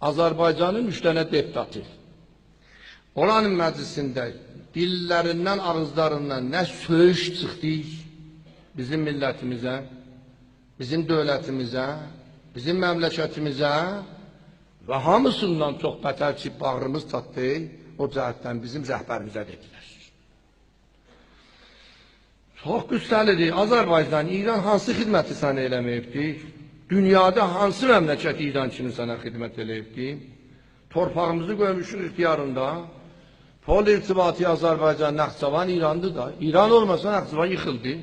Azərbaycanın 3 dənə deputatı. Oranın məclisində dillərindən, ağızlarından nə söyüş çıxdı bizim millətimizə, bizim dövlətimizə, bizim məmləkətimizə və hamısından çox bətər ki, bağrımız çatdı, o cəhətdən bizim rəhbərimizə dedilər. Çox qüssəlidir. Azərbaycan, İran hansı xidməti sənə eləməyibdi? Dünyada hansı məmləkət İran kimi sənə xidmət eləyibdi? Torpağımızı qoymuşuq ixtiyarında. Pol irtibatı Azərbaycan, Naxçıvan İrandır da. İran olmasa Naxçıvan yıxıldı.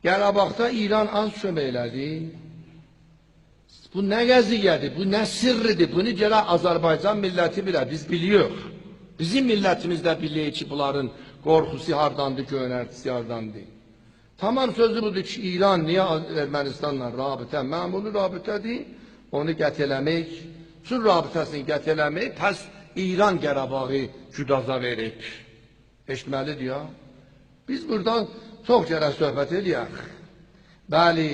Qarabağda İran az kömək elədi. Bu nə qəziyyədir, bu nə sirridir? Bunu gərək Azərbaycan milləti bilər, biz biliyoruz. Bizim millətimiz də bilir ki, bunların qorxusu hardandır, göynərtisi hardandır. Tamam sözü budur ki, İran niyə Ermənistanla rabitə, məmuli rabitədir, onu qət eləmək, sülh rabitəsini qət eləmək, pəs İran Qarabağı Güdaza verib. Eşitməlidir ya. Biz buradan çox gərək söhbət eləyək. Bəli,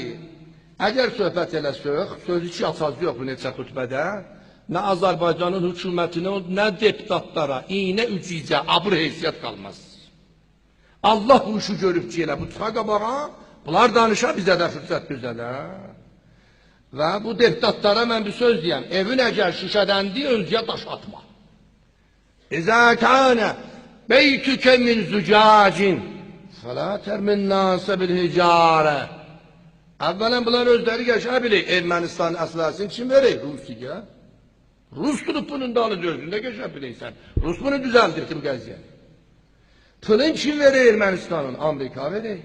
əgər söhbət eləsək, sözü ki açacaq bu neçə xütbədə, nə Azərbaycanın hökumətinə, nə deputatlara iynə ücücə abır heysiyyət qalmaz. Allah bu işi görüb ki, elə bu çıxa qabağa, bunlar danışa bizə də fürsət bizə də. Və bu deputatlara mən bir söz deyəm, evin əgər şüşədəndir, özgə daş atma. İzə kânə beytükə min zücacin fəlâ tərmin nâsə bil hicarə. Əvvələn bunlar özləri qəşəng bilir, Ermənistan əsləhəsini kim verir? Rusiya. Rus tutub bunun dalı özündə qəşəng bilirsən. Rus bunu düzəldirdi bu qəziyyəni. Pulun kim verir Ermənistanın? Amerika verir.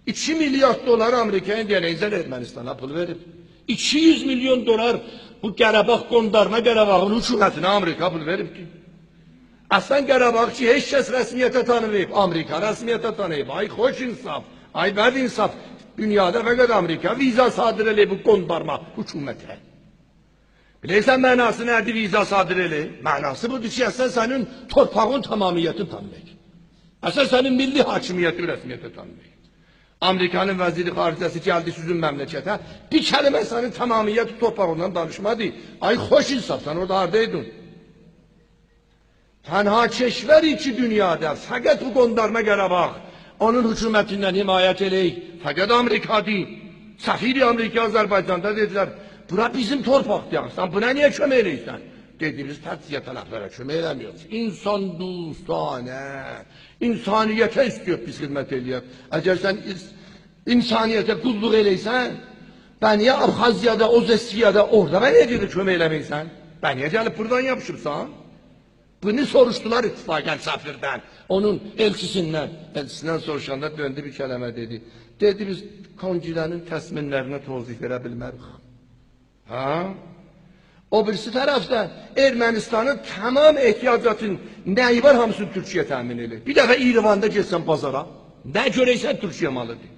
2 milyard dolar Amerikaya deyənəyizlər Ermənistana pul verib. 200 milyon dolar bu Qarabağ qondarma Qarabağın hökumətinə Amerika pul verib ki. Əslən Qarabağ ki heç kəs rəsmiyyətə tanımayıb. Amerika rəsmiyyətə tanıyıb. Ay xoş insaf, ay bəd insaf. Dünyada fəqət Amerika viza sadir eləyib bu qondarma hökumətə. Bilirsən mənası nədir viza sadir eləyib? Mənası budur ki, əslən sənin torpağın tamamiyyətini tanımaq. Əslən sənin milli hakimiyyəti rəsmiyyətə tanımaq. Amerikanın vəziri xaricəsi gəldi sizin məmləkətə. Bir kəlmə sənin tamamiyyət torpağından danışmadı. Ay xoş insaf, sən orada hardaydın? Tənha keşvəri ki dünyada fəqət bu qondarma Qarabağ onun hökumətindən himayət eləyik. Fəqət Amerikadır. Səfiri Amerika Azərbaycanda dedilər, bura bizim torpaqdır. Sən buna niyə kömək eləyirsən? Dedi, biz təcziyə tərəflərə kömək eləmiyoruz. İnsan dostanə, insaniyyətə istiyor biz xidmət eləyək. Əgər sən insaniyyətə qulluq eləysən, bən niyə Abxaziyada, Ossetiyada, orada bən niyə gedib kömək eləməysən? Bən niyə gəlib buradan yapışırsan? Bunu soruşdular ittifaqən səfirdən, onun elçisindən. Elçisindən soruşanda döndü bir kələmə dedi. Dedi, biz kongilənin təsminlərinə tozih verə bilmərik. Ha? O birisi tərəfdə Ermənistanın tamam ehtiyacatın nəyi var hamısını Türkiyə təmin edir. Bir dəfə İrəvanda getsən bazara, nə görəysən Türkiyə malıdır.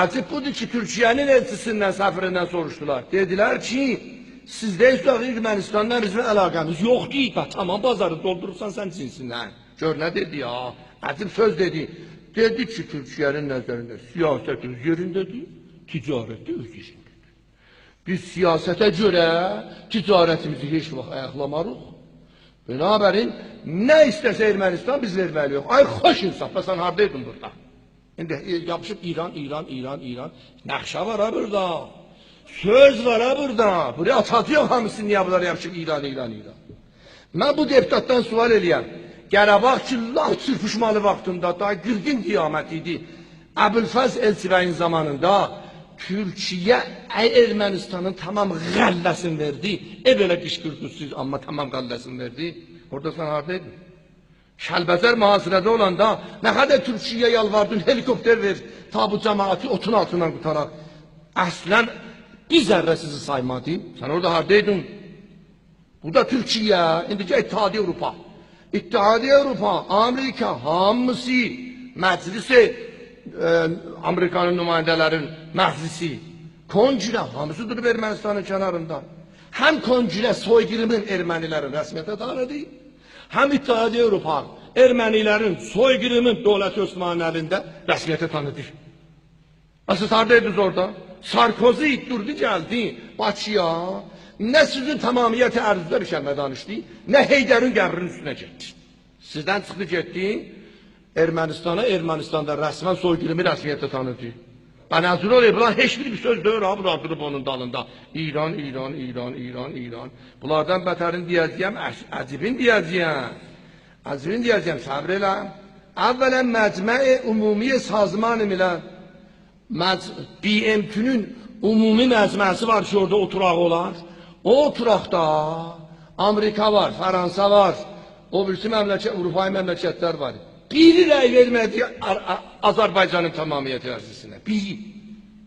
Əcib budur ki, Türkiyənin elçisindən, səfirindən soruşdular. Dedilər ki, sizdə heç vaxt Ermənistanla bizim əlaqəmiz yoxdur. Bax, tamam bazarı doldurursan sən cinsindən. Gör nə dedi ya? Əcib söz dedi. Dedi ki, Türkiyənin nəzərində siyasət öz yerindədir, ticarət də öz yerindədir. Biz siyasətə görə ticarətimizi heç vaxt ayaqlamarıq. Binabərin, nə istəsə Ermənistan biz verməliyik. Ay xoş insaf, bəs sən haradaydın burada? İndi yapışıb İran, İran, İran, İran. Nəqşə var ha burada. Söz var ha burada. Buraya atacaq hamısını niyə bunlar yapışıb İran, İran, İran. Mən bu deputatdan sual eləyəm. Qarabağ ki, lap çırpışmalı vaxtında, daha qırğın qiyamət idi. Əbülfəz Elçibəyin zamanında Türkiyə Ermənistanın tamam qəlləsini verdi. Ev elə qışqırdınız siz, amma tamam qəlləsini verdi. Orada sən haradaydın? Kəlbəzər mühasirədə olanda nə qədər Türkiyəyə yalvardın, helikopter ver, ta bu cəmaatı otun altından qutaraq. Əslən bir zərrə sizi saymadı. Sən orada haradaydın? Bu da Türkiyə, indicə İttihadi Avropa. İttihadi Avropa, Amerika hamısı məclisi Amerikanın nümayəndələrin məclisi, kongre hamısı durub Ermənistanın kənarında. Həm kongre soyqırımın ermənilərin rəsmiyyətə tanıdı, həm İttihadi Avropa ermənilərin soyqırımın dövləti Osmanlı əlində rəsmiyyətə tanıdı. Siz haradaydınız orada? Sarkozy durdu gəldi Bakıya. Nə sizin tamamiyyəti ərzində bir kəlmə danışdı, nə Heydərin qəbrinin üstünə getdi. Sizdən çıxdı getdi Ermənistana, Ermənistanda rəsmən soyqırımı rəsmiyyətdə tanıdı. Bənazır olayım, bunlar heç bir söz deyil ha, bunlar durub onun dalında. İran, İran, İran, İran, İran. Bunlardan bətərini deyəcəyəm, əcibin deyəcəyəm. Əcibin deyəcəyəm, səbr elə. Əvvələn Məcməi Ümumi Sazman Milal, BMT-nin ümumi məcməsi var ki, orada oturaq olar. O oturaqda Amerika var, Fransa var, o birisi məmləkət, Avropa məmləkətlər var. Biri rəy vermədi Azərbaycanın tamamiyyəti ərzisinə.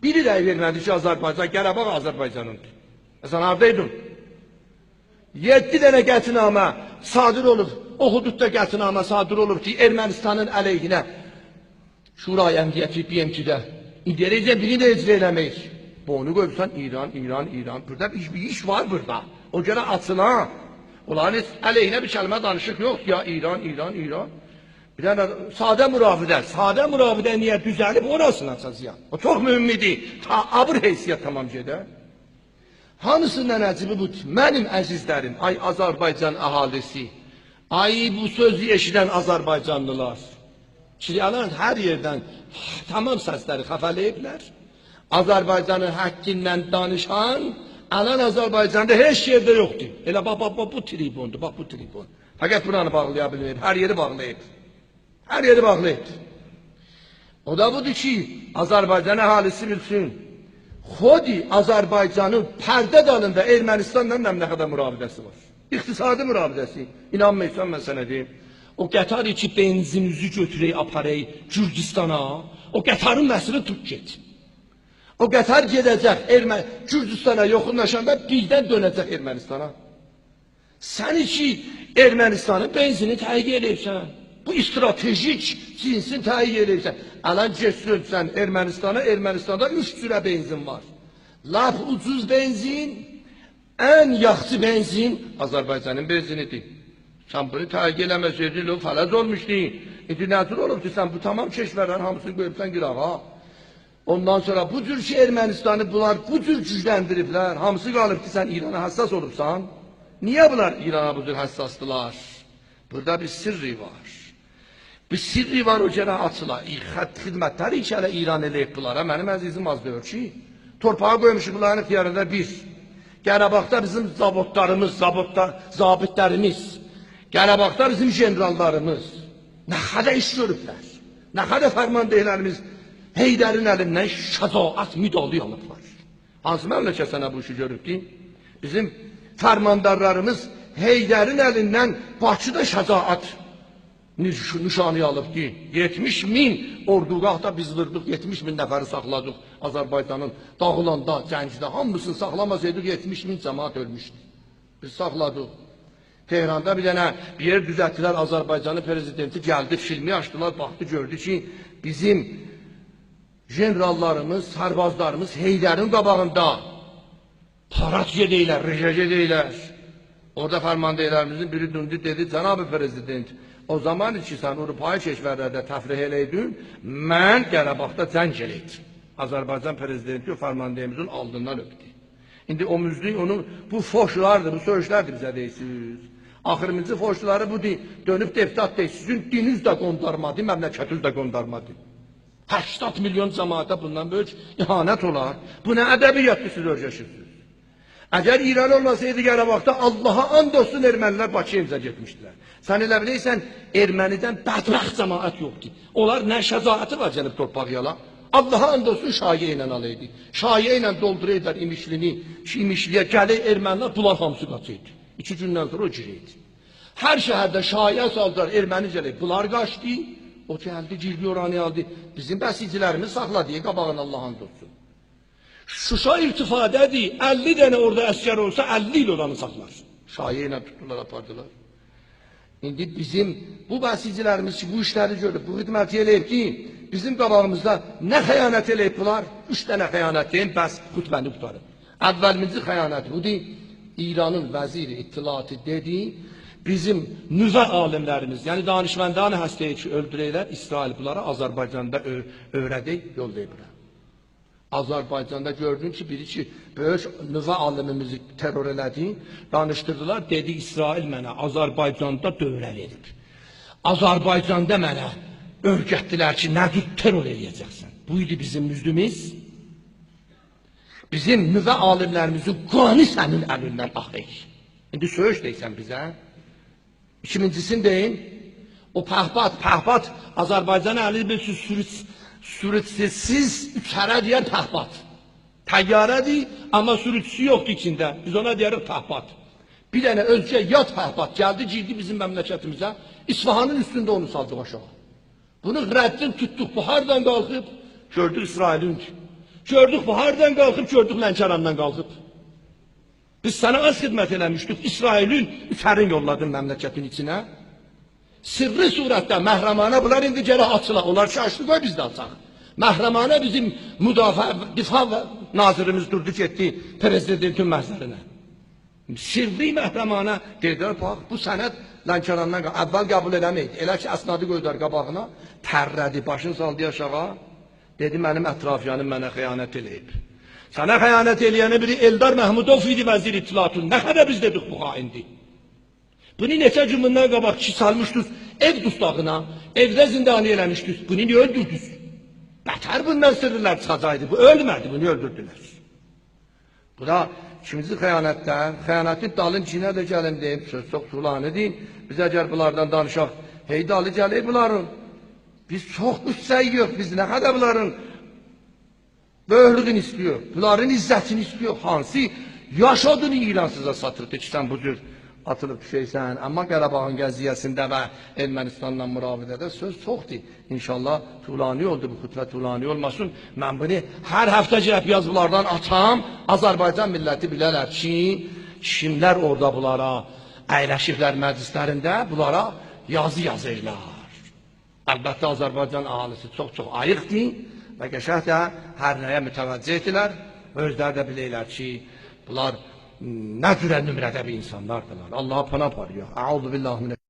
Biri rəy vermədi ki, Azərbaycan, Qarabağ Azərbaycanındır. Sən haradaydın? 7 dənə qətinamə sadir olub, o hududda qətinamə sadir olub ki, Ermənistanın əleyhinə Şurayı Əmniyyəti BMT-də. İndi eləyəcək, birini də icra eləməyik. Bunu qoyubsan İran, İran, İran. Burada bir iş var burada. O görə açılan. Onların heç əleyhinə bir kəlmə danışıq yox ya İran, İran, İran. Bir dənə sadə müravidə, sadə müravidə niyə düzəlib orasını açacağam. O çox mühüm idi. Ta abır heysiyyət tamam gedər. Hanısından əcibi bu? Mənim əzizlərim, ay Azərbaycan əhalisi, ay bu sözü eşidən Azərbaycanlılar. Şialar hər yerdən tamam səsləri xəfələyiblər. Azərbaycanın haqqindən danışan alan Azərbaycanda heç yerdə yoxdur. Elə bax, bax, bax, bu tribundur, bax bu tribun. Fəqət buranı bağlaya bilmir, hər yeri bağlayıb. Hər yeri bağlayıb. O da budur ki, Azərbaycan əhalisi bilsin. Xodi Azərbaycanın pərdə dalında Ermənistanla nə qədər müravidəsi var. İqtisadi müravidəsi. İnanmıyorsan mən sənə deyim. O qətar ki benzin üzü götürək aparək Gürcüstana, o qətarın məsiri tut get. O qətar gedəcək Gürcüstana yoxunlaşanda birdən dönəcək Ermənistana. Sən ki Ermənistanın benzini təyin eləyirsən. Bu stratejik cinsin təyin eləyirsən. Alan getsin sən Ermənistana, Ermənistanda 3 cürə benzin var. Lap ucuz benzin, ən yaxşı benzin Azərbaycanın benzinidir. Sən bunu təyin eləməsəydin, o fələz olmuşdu. İndi nə cür olub ki, sən bu tamam keşfərlərin hamısını qoyubsan qırağa. Ondan sonra bu cür ki, Ermənistanı bunlar bu cür gücləndiriblər. Hamısı qalıb ki, sən İrana həssas olubsan. Niyə bunlar İrana bu cür həssasdılar? Burada bir sirri var. Bir sirri var o gərək açıla. Xidmətləri ki, hələ İran eləyib bunlara. Mənim əzizim az deyir ki, torpağa qoymuşuq bunların ixtiyarında biz. Qarabağda bizim zavodlarımız, zabitlərimiz, Qarabağda bizim generallarımız nə qədər iş görüblər. Nə qədər fərmandehlərimiz Heydərin əlindən şəcaət müdali alıblar. Hansı məmləkət sənə bu işi görüb ki? Bizim fərmandarlarımız Heydərin əlindən Bakıda şəcaət nişanı alıb ki, 70 min ordugahda biz vurduq, 70 min nəfəri saxladıq Azərbaycanın dağılanda, cəngdə, hamısını saxlamasaydıq 70 min cəmaat ölmüşdü. Biz saxladıq. Tehranda bir dənə bir yer düzəltdilər, Azərbaycanın prezidenti gəldi, filmi açdılar, baxdı, gördü ki, bizim generallarımız, sərbazlarımız Heydərin qabağında parad gedəylər, rejə gedəylər. Orada fərmandehlərimizin biri döndü, dedi, cənab-ı prezident, o zaman ki sən Avropa keşvərlərdə təfrih eləydin, mən Qarabağda cəng eləydim. Azərbaycan prezidenti o fərmandehimizin alnından öpdü. İndi o müzlük onun, bu foşlardır, bu söyüşlərdir bizə deyirsiniz. Axırıncı foşları budur, dönüb deputat deyir, sizin dininiz də qondarmadı, məmləkətiniz də qondarmadı. 80 milyon cəmaata bundan böyük ihanət olar. Bu nə ədəbiyyatdır siz öyrəşirsiniz. Əgər İran olmasaydı Qarabağda Allaha and olsun ermənilər Bakıya imza getmişdilər. Sən elə bilirsən ermənidən bədbəxt cəmaət yoxdur. Onlar nə şəcaəti var gəlib torpaq yala. Allaha and olsun şayiə ilə alaydı. Şayiə ilə dolduraydılar İmişlini. İmişliyə gəlir ermənilər, bunlar hamısı qaçıydı. 2 gündən sonra o girəydi. Hər şəhərdə şayiə saldılar, erməni gəlib. Bunlar qaçdı. O gəldi, girdi, oranı aldı. Bizim bəsicilərimiz saxladı, qabağını Allah and olsun. Şuşa irtifadədir, 50 dənə orada əskər olsa 50 il oranı saxlar. Şayiə ilə tutdular, apardılar. İndi bizim bu bəsicilərimiz ki, bu işləri görüb, bu xidməti eləyib ki, bizim qabağımızda nə xəyanət eləyib bunlar? 3 dənə xəyanət deyim, bəs xütbəni qurtarır. Əvvəlinci xəyanət budur, İranın vəziri ittilatı dedi, bizim nüvə alimlərimiz, yəni danışməndanı həstəyi ki, öldürəylər, İsrail bunlara Azərbaycanda öyrədib, yollayıblar. Azərbaycanda gördün ki, biri ki, böyük nüvə alimimizi terror elədi, danışdırdılar, dedi İsrail mənə Azərbaycanda dövrə verib. Azərbaycanda mənə öyrətdilər ki, nə cür terror eləyəcəksən. Bu idi bizim müzdümüz. Bizim nüvə alimlərimizin qanı sənin əlindən axır. İndi söyüş deyirsən bizə. İkincisini deyin. O pəhbat, Azərbaycan əli bir sürücüsüz üçərə deyər pəhbat. Təyyarədir, amma sürücüsü yoxdur içində. Biz ona deyirik pəhbat. Bir dənə özgə yad pəhbat gəldi, girdi bizim məmləkətimizə. İsfahanın üstündə onu saldıq aşağı. Bunu rəddin tutduq. Bu hardan qalxıb? Gördük İsrailin. Gördük bu hardan qalxıb? Gördük Lənkərandan qalxıb. Biz sana az xidmət eləmişdik. İsrailin üçərin yolladın məmləkətin içinə. Sirri surətdə məhrəmanə bunlar indi gərək açılaq. Onlar şaşdı qoy biz də açaq. Məhrəmanə bizim müdafiə, difa nazirimiz durdu getdi prezidentin məhzərinə. Sirri məhrəmanə dedilər, bax bu sənəd Lənkərandan əvvəl qəbul eləməydi. Elə ki əsnadı qoydular qabağına, tərlədi, başını saldı aşağı. Dedi mənim ətrafyanım mənə xəyanət eləyib. Sənə xəyanət eləyənə biri Eldar Məhmudov idi vəzir ittilatın. Nə qədər biz dedik bu xaindir. Bunu neçə gün bundan qabaq ki salmışdınız ev dustağına, evdə zindani eləmişdiniz. Bunu niyə öldürdünüz? Bətər bundan sırrılar çıxacaqdı. Bu ölmədi, bunu öldürdülər. Bu da ikinci xəyanətdə, xəyanətin dalın cinə də gəlin deyib, söz çox tulanıdır. Biz əgər bunlardan danışaq, heydalı gəlir bunların. Biz çox qüssə yiyoruz, biz nə qədər bunların böyüklüğünü istiyor, bunların izzətini istiyor. Hansı yaş odunu İran sizə satırdı ki, sən bu cür atılıb düşəysən. Amma Qarabağın qəziyyəsində və Ermənistanla müravidədə söz çoxdur. İnşallah tulani oldu bu xütbə, tulani olmasın. Mən bunu hər həftə gəlib yazılardan atam. Azərbaycan milləti bilərlər ki, kimlər orada bunlara əyləşiblər məclislərində, bunlara yazı yazırlar. Əlbəttə Azərbaycan əhalisi çox-çox ayıqdır və qəşəng də hər nəyə mütəvəccühdürlər. Özləri də bilirlər ki, bunlar nə cürə nümrədə bir insanlardılar. Allaha pana aparıyor. Əuzu billahi.